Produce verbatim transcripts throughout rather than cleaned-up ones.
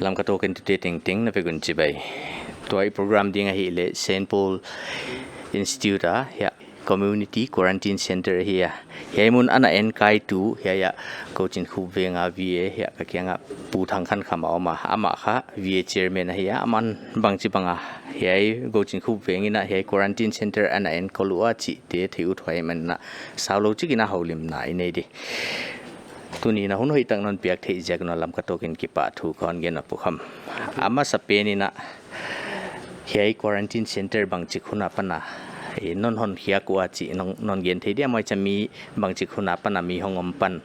Lamka Talk in tute tengteng na vek un chibai. Tua i program ding ahihleh Saint Paul Institute a, hiai Community Quarantine Center ahi a. Hiai mun ana enkaitu, hiai a Gouchinkhup Veng a V A, hiai ka kiang a Pu Thangkhankham a om a, amah kha V A chairman ahi a, aman bangchibang a hiai Gouchinkhup Veng in a hiai quarantine center ana enkawl ua chihte theih uthuai man in a, saulou chik in a houlimna i nei di. Tuni in a hun hoihtak non piak theih ziak un a Lamka Talk in kipahthu kon gen a, Pu Kham. A masapen in a, hiai quarantine center bangchik hun apan a, eh, non hon khiak ua chih non, non gen thei diam, huaichia mi bangchik hun apan a mi hong om pan?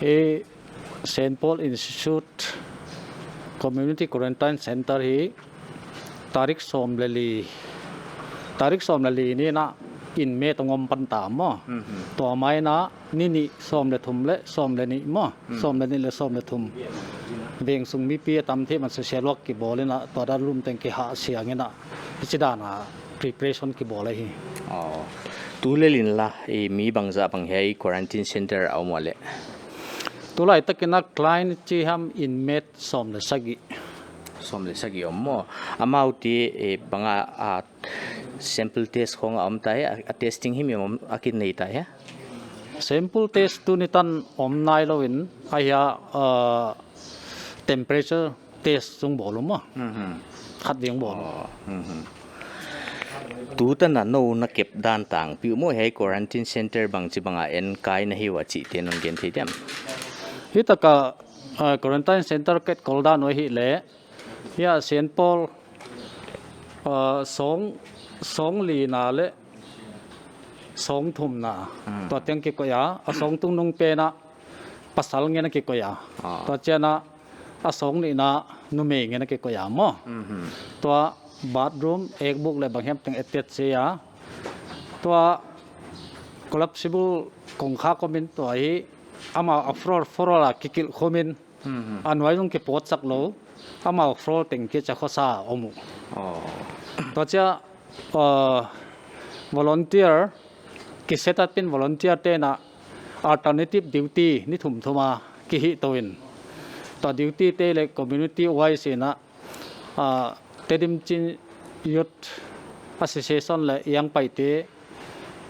Eh, Saint Paul Institute Community Quarantine Center hi tarik sawm leh li, tarik sawm leh li ni in a inmate hong om pan ta maw. Mhm. Tua mai in a ni nih, sawm leh thum leh sawm leh nih maw. Hmm. Sawm leh nih leh sawm leh thum. Veng sung mipi a tam theih man social work kibawl in a, tua dan lum teng kihahsiang in a, hichi dan a preparation kibawl ahi. Oh. Tulel in la, eh, mi bangzah bang hiai quarantine center a om ua leh? Tulaitak in a client chi hiam inmate sawm leh sagih. Sawm leh sagih om maw. Amaute, eh, bang a, a, sample test khong a om ta hia, a, a testing himhim om a kinei ta hia? Sample test tuni tan om nailou in, a hia, uh, temperature test sung bawl om maw. Mhm. Khat ding bawl om. Oh, mhm. Tutan a nou na kep dan tangpi uh maw, hiai quarantine center bangchibang a enkai na hi ua chihte non gen thei diam? Hiai tak a, uh, quarantine center ka etkawl dan uh ahihleh, hiai Saint Paul, uh, sawng, sawng lina leh sawng thumna. Hmm. Tua teng kikoih a, a sawng tungnung pen a pasal ngen a kikoih a. Ah. Tua chiang a, a sawng nihna numei ngen a kikoih a maw. Mhm. Tua bathroom, ekbuk leh bang hiam teng attach ahi a. Tua collapsible kongkhak om in tua hi amau a floor, floor a kikilh khum in. Mhm. A nuai zong kipawtsak lou, amau floor teng kia chia khosa om uh. Oh. Tua chia, uh, volunteer, ki set up in volunteer te'n a alternative duty ni thum thum a kihih tou in. Tua duty te leh community wise in a, uh, Tedim Chin Youth Association leh Young Paite,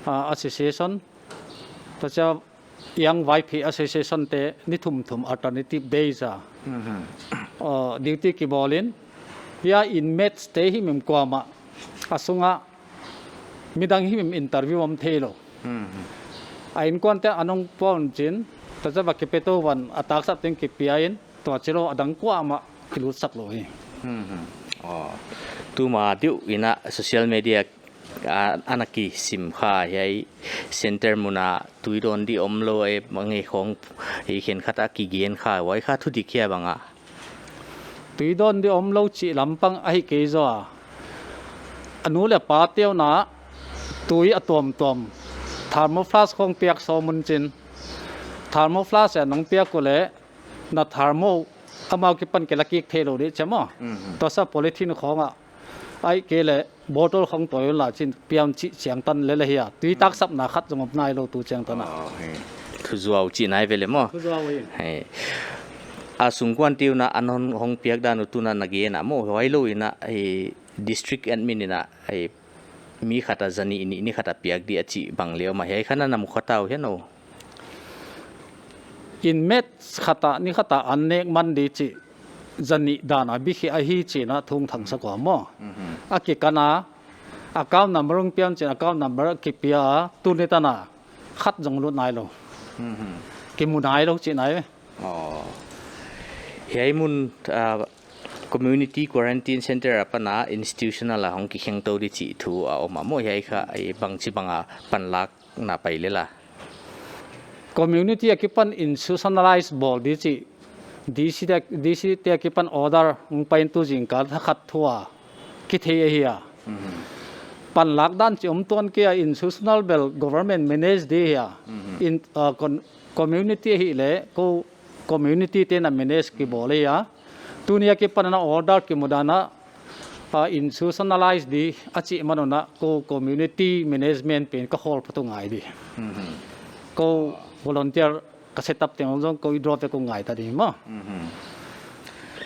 uh, Association, tua chia Young Vaiphei Association te ni thum thum alternative days a. Mhm. Uh, duty kibawl in, hiai inmates te himhim kuamah a sung a midang himhim interview om theilou. Mhm. A innkuan te a nung puan chin, tua chia va kipetou van a taksap teng kipia in, tua chilou a dang kuamah kilutsak lou hi. Mhm. Oh. Tuma diu in a social media a, ana kisim kha hiai center mun a tui dawn di omlou e, bang e khong, hiai khenkhat a kigen kha, huai kha thudik hia bang a? Tui dawn di omlou chih lampang ahi kei zaw a. A nu leh pa te un a tui a tuamtuam thermo flask khong piak sawm un chin. Thermo flask a nong piak uleh na thermo amau kipan kila kik theilou di chia maw. Mhm. Tua sa polythene khong a, ahihkeileh bottle khong toh un la chin piang chih chiang tan lel ahi a. Tui taksapna khat zong om nailou tu chiang tan a. Oh, he. Thuzuau chih nai ve leh maw. Thuzuau hi. He. A sungkuan te un a an hon hong piak dan uh tun a na gen a maw. Huailou in a, he, district admin in a, he, mi khat a zanih nih, ni khat a piak di a chih bang leh om a, hiai kha na na mu kha ta uh hia nou? Inmate khat a, ni khat a an nek man di chih zanih dan a bikhi ahi chih na thung thangsak ua maw. Mhm. A kikan a, account number hong piang chin account number kipia, tuni tan a khat zong lut nailou. Mhm. Kimu nailou chih nai. Oh. Hiai mun, ah, community quarantine center apan a institutional a hong kikheng tou di chih thu a om a maw, hiai kha, eh, bangchibang a panlak na pai lel a? Community akipan institutionalize bawl di chih, D C te, D C te akipan order hong pai in tu zingkal thakhat thu a kithei ahi a. Mhm. Panlak dan chih om tuan kei a, institutional bel government manage di ahi a. Mhm. In, uh, con-, community ahihleh kou community te'n a manage kibawl ahi a. Tuni akipan a order kimu dan a, ah, institutionalize di a chih man un a kou community management pen ka khawl phot uh ngai di. Mhm. Kou volunteer ka set up teng zong kou i drop e kou ngai ta di maw. Mhm.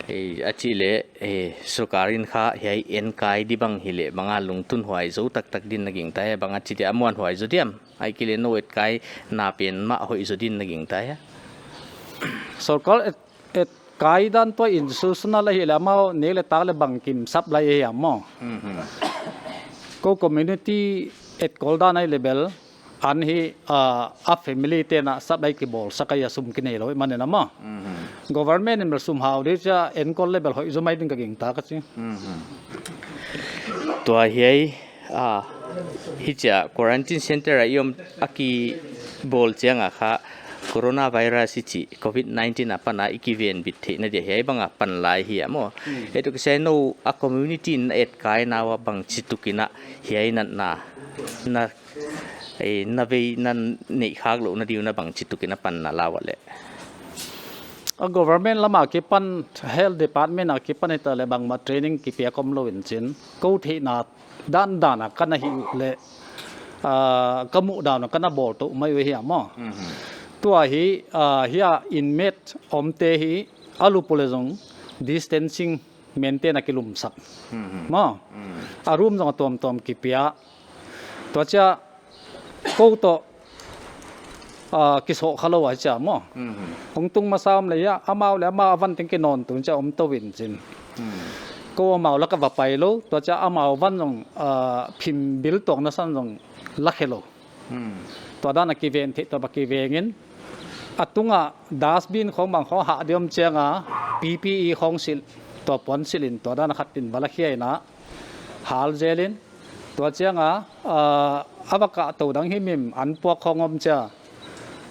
Eh, a chih leh, eh, sorkar in kha hiai enkai di bang hileh bang a lungtun huai zou taktak din na gingta hia, bang a chih dia a muanhuai zou diam. Ahihkeileh nou etkai na pen mah hoih zou din na gingta hia. Sorkar et, etkai dan tua institutional ahihleh amau nek leh tak leh bangkim supply ahi a maw. Mhm. Kou community etkol dan ahihleh bel an hi, ah, a family te'n a supply kibawlsak ahi a, sum kineilou ahihmanin a maw. Mhm. Government in bel sum hau di chia enkol leh bel hoih zou mai din ka gingta ka chi. Mhm. Tua hiai, ah, hichia quarantine center a i om a kibawl chiang a kha coronavirus i chih covid nineteen apan a i kivenbit theihna dia hiai bang a pan lai hi a maw. Hmm. Etu kisai nou a community in etkai na ua bangchituk in a hiai natna na, eh, na vei na neih khak louhna di'n a bangchituk in a pan na la ua leh. A government lam a kipan, health department a kipan hitaleh bangmah training kipiak omlou in chin. Kou theihna dandan a ka na hih uleh, ah, ka muhdan a ka na bawl tou mai uh hi a maw. Mhm. Tua hi, ah, hiai a inmate omte hi a lup uleh zong distancing maintain a kilumsak. Mhm. Maw. Mm. A room zong a tuamtuam kipia. Tua chia kou toh, ah, kisawh khalou a chia maw. Mhm. Hong tung masa om leh hia, amau leh amau a van teng kinawntung chia om tou in chin. Mm. Kou amau lak a va pailou, tua chia amau van zong, ah, phim bil tuakna san zong la khelou. Hmm. Tua dan a kiven theih tou a kiveng in. A tung a dustbin khong bang khong hah di om chiang a, P P E khong silh, tua puan silh in, tua dan a khat in va la khia in a, hal zel in. Tua chiang a, ah, a va kah tou dang himhim, an puak khong om chia,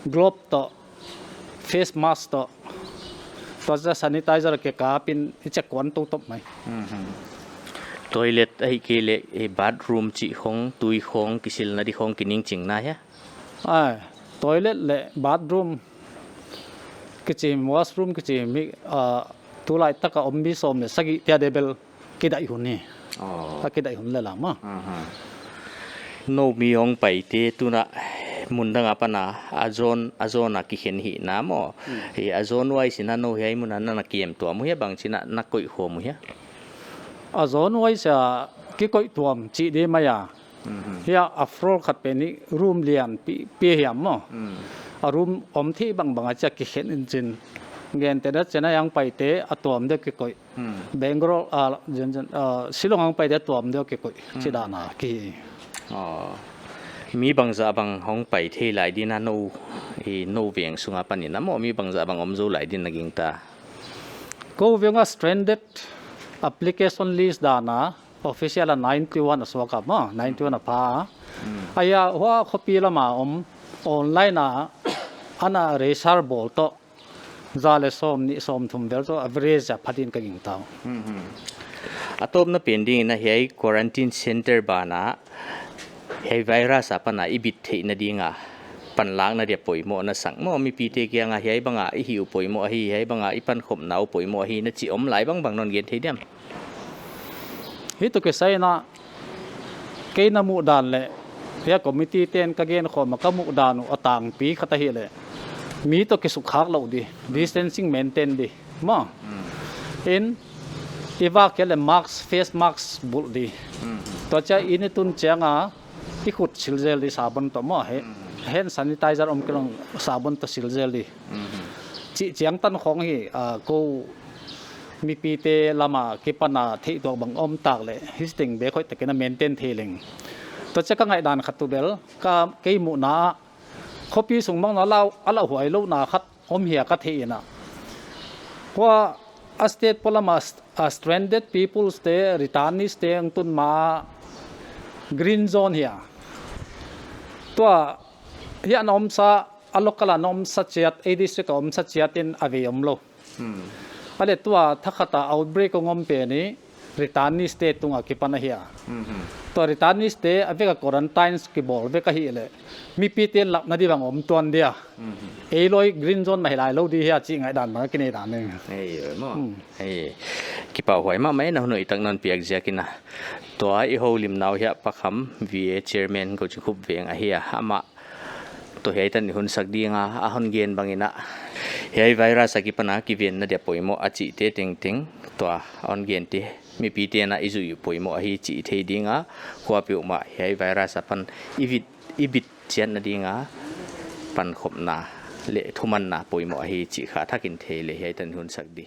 glove toh, face mask toh, tua chia sanitizer kikap in i check kuan tou top mai. Mhm. Toilet ahihkeileh, eh, bathroom chih khong, tui khong, kisilna di khong, kiningching na hia? Ai, toilet leh bathroom kichi, washroom kichi mi, ah, tulai tak a om mi sawm leh sagih tia deuh bel kidaih hun hi. Oh. A kidaih hun lel a maw. Aha. Nou mi hong paite tuin a mun dang apan a, a zone, a zone a kikhen hi na maw. Hmm. Hi a zone wise in a nou hiai mun a na na kem tuam uh hia, bangchin a na koih khawm uh hia? A zone wise a kikoih tuam chih di mai a. Mhm. Hiai a floor khat pen hi room lianpi, pi hiam maw. Hmm. A room om thei bangbang a chia kikhen in chin. Gentehna Chennai a hong paite a tuam deuh kikoih. Hmm. Bangalore, ah, zen, zen, ah, Shillong a hong paite tuam deuh kikoih. Hmm. Chih dan a ki. Oh. Mi bangzah bang hong pai thei lai din a nou, i nou veng sung apan in a maw, mi bangzah bang om zou lai din na gingta? Kou veng a stranded application list dan a, official a ninety one a suak a maw, ninety one a pha. Hmm. Ahi a, huai khopi lam a om online a, ana register bawl toh, za leh sawmnih sawmthum vel toh average a pha din ka gingta uh. Hmm, hmm. A tawpna pen ding in a hiai quarantine center ban a, hiai virus apan a i bit theihna ding a panlakna dia poimoh na sak maw, mipite kiang a hiai bang a i hih uh poimoh ahi, hiai bang a i pankhopna uh poimoh ahi na chih om lai bangbang non gen thei diam? Hi toh kisai in a, kei na muhdan leh, hiai committee te'n ka gen khawm a ka muhdan uh a tangpi khat ahihleh, mi toh kisukkhak louh di, distancing maintain di, maw. Hmm. In, i vak kei leh mask, face mask bulh di. Hmm. Tua chia in i tun chiang a, i khut sil zel di sabon toh maw, he, hmm, hand sanitizer om kei leh sabon toh sil zel di. Hmm. Chih chiang tan khong hi, ah, kou mipite lam a kipan a theih tuak bang om tak leh, hi teng bek hoih takin a maintain thei leng. Tua chia ka ngaihdan khat tuh bel, ka kei muhna a, khopi sung bang a lau, a lauhuai louhna khat om hia ka theih in a. Huai a state polam a st-, a stranded peoples te, returnees te hong tun ma green zone hia. Tua hiai a na omsa, a local a na omsa chiat, ei district a omsa chiat in a vei omlou. Hmm. A leh tua thakhat a outbreak hong om pen hi returnees te tung a kipan ahi a. Hmm, hmm. Tua returnees te a vek a quarantine kibawl vek ahihleh, mipite'n lakna di bang om tuan dia. Hmm, hmm. Ei loi green zone mah hi lai lou di hia chih ngaihdan bang a kinei dan ing. Ei, ei, maw. Hmm. Ei, kipahhuai mahmah e na hun hoihtak non piak ziak in a. Tua i houlimna uh hiai Pakham V A chairman Goching Khup Veng ahi a, amah toh hiai tan i hun sak ding a, a hon gen bang in a. Hiai virus akipan a kivenna dia poimoh a chihte tengteng, tua a hon gente mipite'n i zuih uh poimoh ahi chih thei ding a, kuapeuhmah hiai virus apan i bit, i bit chiatna ding a pankhopna leh thumanna poimoh ahi chih kha thak in thei leh hiai tan hun sak di.